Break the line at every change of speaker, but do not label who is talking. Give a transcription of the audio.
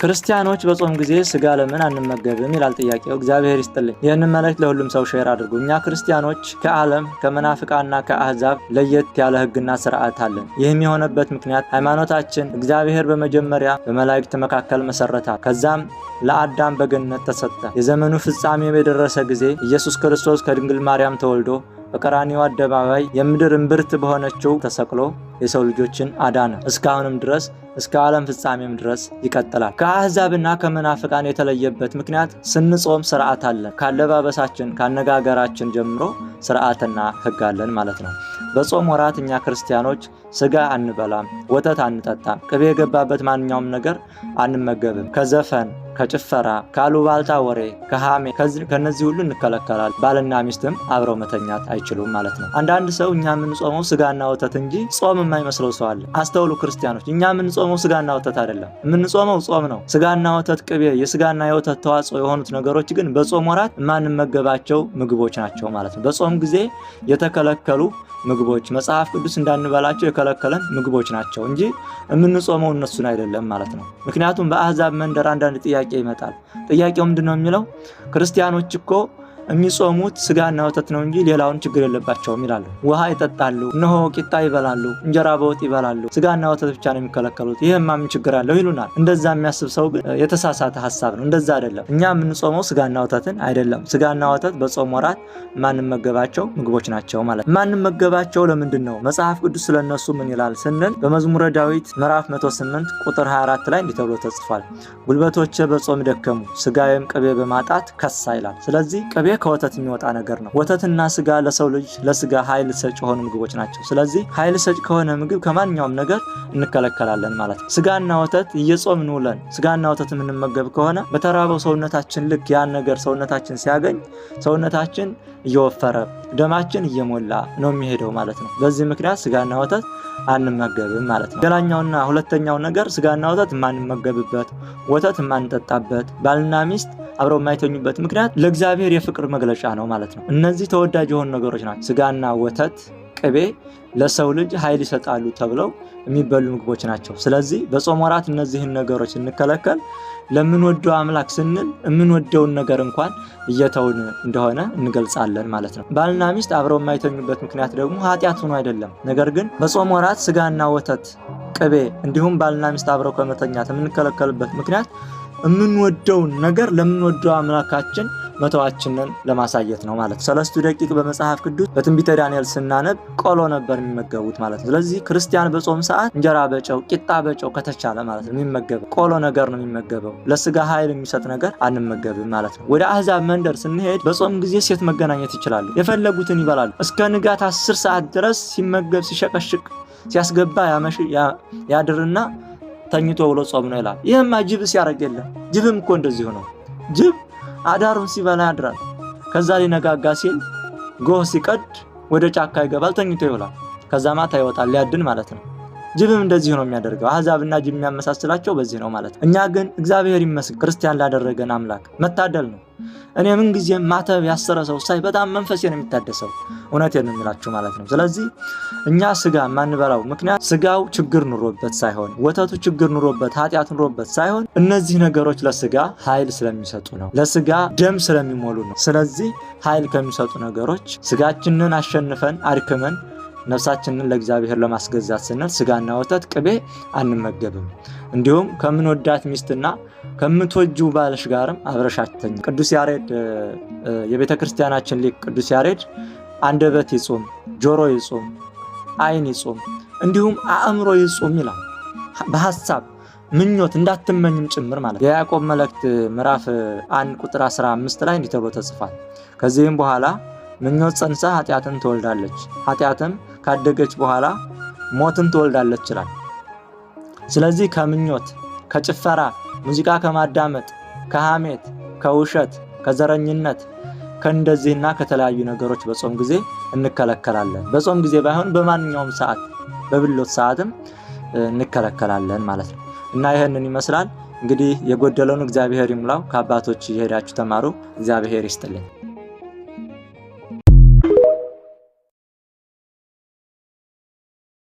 ክርስቲያኖች በጾም ጊዜ ስጋ ለምን አንመገብም? ይላል ጥያቄው። እግዚአብሔር ይስጥልኝ። ይህንን መልእክት ለሁሉም ሰው share አድርጉ። እኛ ክርስቲያኖች ከዓለም ከመናፍቃና ከአህዛብ ለየት ያለ ሕግና ስርዓት አለን። ይህም የሆነበት ምክንያት ሃይማኖታችን እግዚአብሔር በመጀመሪያ በመላእክት መካከል መሰረታት፣ ከዛም ለአዳም በገነት ተሰጠ። የዘመኑ ፍጻሜ በደረሰ ጊዜ ኢየሱስ ክርስቶስ ከድንግል ማርያም ተወልዶ በቀራንዮ አደባባይ የምድር እምብርት በሆነችው ተሰቅሎ የሰው ልጆችን አዳነ። እስካሁንም ድረስ እስከ ዓለም ፍጻሜም ድረስ ይቀጥላል። ከአህዛብና ከመናፍቃን የተለየበት ምክንያት ስንጾም ስርዓት አለን። ካለባበሳችን ካነጋገራችን ጀምሮ ስርዓትና ሕግ አለን ማለት ነው። በጾም ወራት እኛ ክርስቲያኖች ስጋ አንበላም፣ ወተት አንጠጣም፣ ቅቤ የገባበት ማንኛውም ነገር አንመገብም። ከዘፈን፣ ከጭፈራ፣ ከአሉባልታ ወሬ፣ ከሃሜ ከነዚህ ሁሉ እንከለከላል። ባልና ሚስትም አብረው መተኛት አይችሉም ማለት ነው። አንዳንድ ሰው እኛ የምንጾመው ስጋና ወተት እንጂ ጾም የማይመስለው ሰው አለ። አስተውሉ ክርስቲያኖች፣ እኛ የምንጾመው ስጋና ወተት አይደለም። የምንጾመው ጾም ነው። ስጋና ወተት፣ ቅቤ፣ የስጋና የወተት ተዋጽኦ የሆኑት ነገሮች ግን በጾም ወራት የማንመገባቸው ምግቦች ናቸው ማለት ነው። በጾም ጊዜ የተከለከሉ ምግቦች መጽሐፍ ቅዱስ እንዳንበላቸው የከለከለን ምግቦች ናቸው እንጂ የምንጾመው እነሱን አይደለም ማለት ነው። ምክንያቱም በአህዛብ መንደር አንዳንድ ጥያቄ ይመጣል። ጥያቄው ምንድን ነው የሚለው? ክርስቲያኖች እኮ የሚጾሙት ስጋና ወተት ነው እንጂ ሌላውን ችግር የለባቸውም ይላሉ። ውሃ ይጠጣሉ፣ እነሆ ቂጣ ይበላሉ፣ እንጀራ በወጥ ይበላሉ፣ ስጋና ወተት ብቻ ነው የሚከለከሉት፣ ይህማ ምን ችግር አለው ይሉናል። እንደዛ የሚያስብ ሰው ግን የተሳሳተ ሀሳብ ነው። እንደዛ አይደለም። እኛ የምንጾመው ስጋና ወተትን አይደለም። ስጋና ወተት በጾም ወራት የማንመገባቸው ምግቦች ናቸው ማለት ነው። የማንመገባቸው ለምንድን ነው? መጽሐፍ ቅዱስ ስለነሱ ምን ይላል ስንል በመዝሙረ ዳዊት ምዕራፍ 108 ቁጥር 24 ላይ እንዲህ ተብሎ ተጽፏል። ጉልበቶቼ በጾም ደከሙ፣ ስጋዬም ቅቤ በማጣት ከሳ ይላል። ስለዚህ ቅቤ ከወተት የሚወጣ ነገር ነው። ወተትና ስጋ ለሰው ልጅ ለስጋ ኃይል ሰጭ የሆኑ ምግቦች ናቸው። ስለዚህ ኃይል ሰጭ ከሆነ ምግብ ከማንኛውም ነገር እንከለከላለን ማለት ነው። ስጋና ወተት እየጾምን ውለን ስጋና ወተት የምንመገብ ከሆነ በተራበው ሰውነታችን ልክ ያን ነገር ሰውነታችን ሲያገኝ ሰውነታችን እየወፈረ ደማችን እየሞላ ነው የሚሄደው ማለት ነው። በዚህ ምክንያት ስጋና ወተት አንመገብም ማለት ነው። ሌላኛውና ሁለተኛው ነገር ስጋና ወተት የማንመገብበት፣ ወተት የማንጠጣበት፣ ባልና ሚስት አብረው የማይተኙበት ምክንያት ለእግዚአብሔር የፍቅር መግለጫ ነው ማለት ነው። እነዚህ ተወዳጅ የሆኑ ነገሮች ናቸው። ስጋና ወተት፣ ቅቤ ለሰው ልጅ ኃይል ይሰጣሉ ተብለው የሚበሉ ምግቦች ናቸው። ስለዚህ በጾም ወራት እነዚህን ነገሮች ስንከለከል ለምንወደው አምላክ ስንል የምንወደውን ነገር እንኳን እየተውን እንደሆነ እንገልጻለን ማለት ነው። ባልና ሚስት አብረው የማይተኙበት ምክንያት ደግሞ ኃጢአት ሆኖ አይደለም። ነገር ግን በጾም ወራት ስጋና ወተት፣ ቅቤ እንዲሁም ባልና ሚስት አብረው ከመተኛት የምንከለከልበት ምክንያት የምንወደውን ነገር ለምንወደው አምላካችን መተዋችንን ለማሳየት ነው ማለት ነው። ሰለስቱ ደቂቅ በመጽሐፍ ቅዱስ በትንቢተ ዳንኤል ስናነብ ቆሎ ነበር የሚመገቡት ማለት ነው። ስለዚህ ክርስቲያን በጾም ሰዓት እንጀራ በጨው ቂጣ በጨው ከተቻለ ማለት ነው የሚመገበው ቆሎ ነገር ነው የሚመገበው። ለስጋ ኃይል የሚሰጥ ነገር አንመገብም ማለት ነው። ወደ አህዛብ መንደር ስንሄድ በጾም ጊዜ ሴት መገናኘት ይችላሉ። የፈለጉትን ይበላሉ። እስከ ንጋት 10 ሰዓት ድረስ ሲመገብ ሲሸቀሽቅ ሲያስገባ ያድርና ተኝቶ ውሎ ጾም ነው ይላል። ይህማ ጅብ ሲያደርግ የለም። ጅብም እኮ እንደዚሁ ነው። ጅብ አዳሩን ሲበላ ያድራል። ከዛ ሊነጋጋ ሲል ጎህ ሲቀድ ወደ ጫካ ይገባል፣ ተኝቶ ይውላል። ከዛ ማታ ይወጣል ሊያድን ማለት ነው። ጅብም እንደዚሁ ነው የሚያደርገው። አህዛብና ጅብ የሚያመሳስላቸው በዚህ ነው ማለት ነው። እኛ ግን እግዚአብሔር ይመስገን ክርስቲያን ላደረገን አምላክ መታደል ነው። እኔ ምን ጊዜም ማተብ ያሰረ ሰው ሳይ በጣም መንፈሴ ነው የሚታደሰው። እውነቴን ነው የሚላችሁ ማለት ነው። ስለዚህ እኛ ስጋ የማንበላው ምክንያት ስጋው ችግር ኑሮበት ሳይሆን፣ ወተቱ ችግር ኑሮበት ኃጢአት ኑሮበት ሳይሆን እነዚህ ነገሮች ለስጋ ኃይል ስለሚሰጡ ነው፣ ለስጋ ደም ስለሚሞሉ ነው። ስለዚህ ኃይል ከሚሰጡ ነገሮች ስጋችንን አሸንፈን አድክመን ነፍሳችንን ለእግዚአብሔር ለማስገዛት ስንል ስጋና ወተት ቅቤ አንመገብም። እንዲሁም ከምንወዳት ሚስትና ከምትወጂው ባልሽ ጋርም አብረሽ አትተኝ። ቅዱስ ያሬድ የቤተ ክርስቲያናችን ሊቅ ቅዱስ ያሬድ አንደበት ይጹም፣ ጆሮ ይጹም፣ ዓይን ይጹም፣ እንዲሁም አእምሮ ይጹም ይላል። በሀሳብ ምኞት እንዳትመኝም ጭምር ማለት ነው። የያዕቆብ መልእክት ምዕራፍ 1 ቁጥር 15 ላይ እንዲህ ተብሎ ተጽፏል። ከዚህም በኋላ ምኞት ጸንሳ ኃጢአትን ትወልዳለች፣ ኃጢአትም ካደገች በኋላ ሞትን ትወልዳለች ይላል። ስለዚህ ከምኞት፣ ከጭፈራ፣ ሙዚቃ ከማዳመጥ፣ ከሐሜት፣ ከውሸት፣ ከዘረኝነት ከእንደዚህና ከተለያዩ ነገሮች በጾም ጊዜ እንከለከላለን። በጾም ጊዜ ባይሆን በማንኛውም ሰዓት በብሎት ሰዓትም እንከለከላለን ማለት ነው። እና ይህንን ይመስላል እንግዲህ የጎደለውን እግዚአብሔር ይሙላው። ከአባቶች እየሄዳችሁ ተማሩ። እግዚአብሔር ይስጥልኝ።